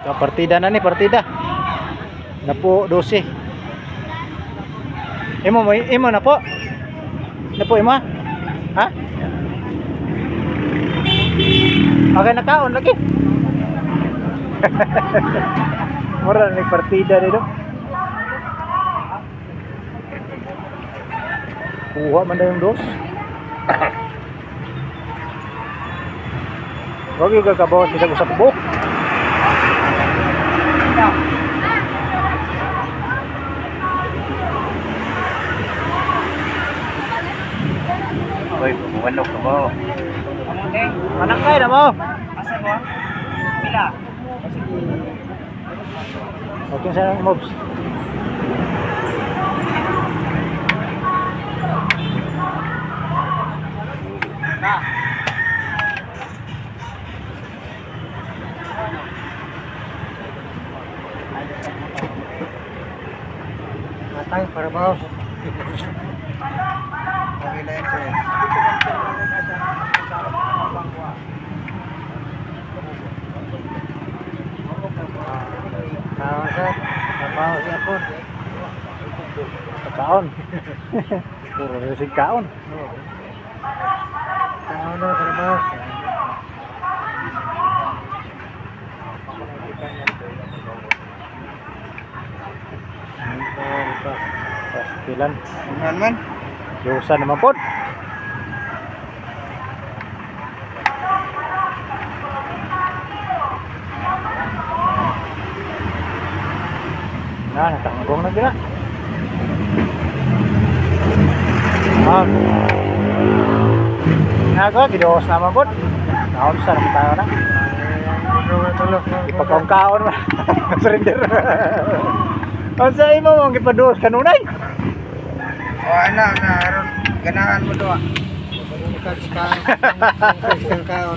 Partida na ni, partida. Napo 12. Imo mo, imo na po. Na po imo. Ha? Okay na kaon lagi. Mura ni partida dito. Kuha man daw yung dos. Wag yung kakabawas bisag usa ka buok. Hoy, buwanok ka ba? Anak kay na mo. Asa mo? Pila? Okay sa mobs. Matay para ba? Okay na yun, sir. Kaon, sir. Trabaho siya po. Kaon. Puro rin kaon. Kaon na, trabaho. Pastilan. Man man. Diyosa naman po. Na, natanggong na sila. Ah. Nago, gidios naman po. Naon sa naman tayo na. Ipagkaon-kaon man. Surrender. Unsa imo mong gipaduos kanunay? O ana na aron ganahan mo to. Ah. Kaon.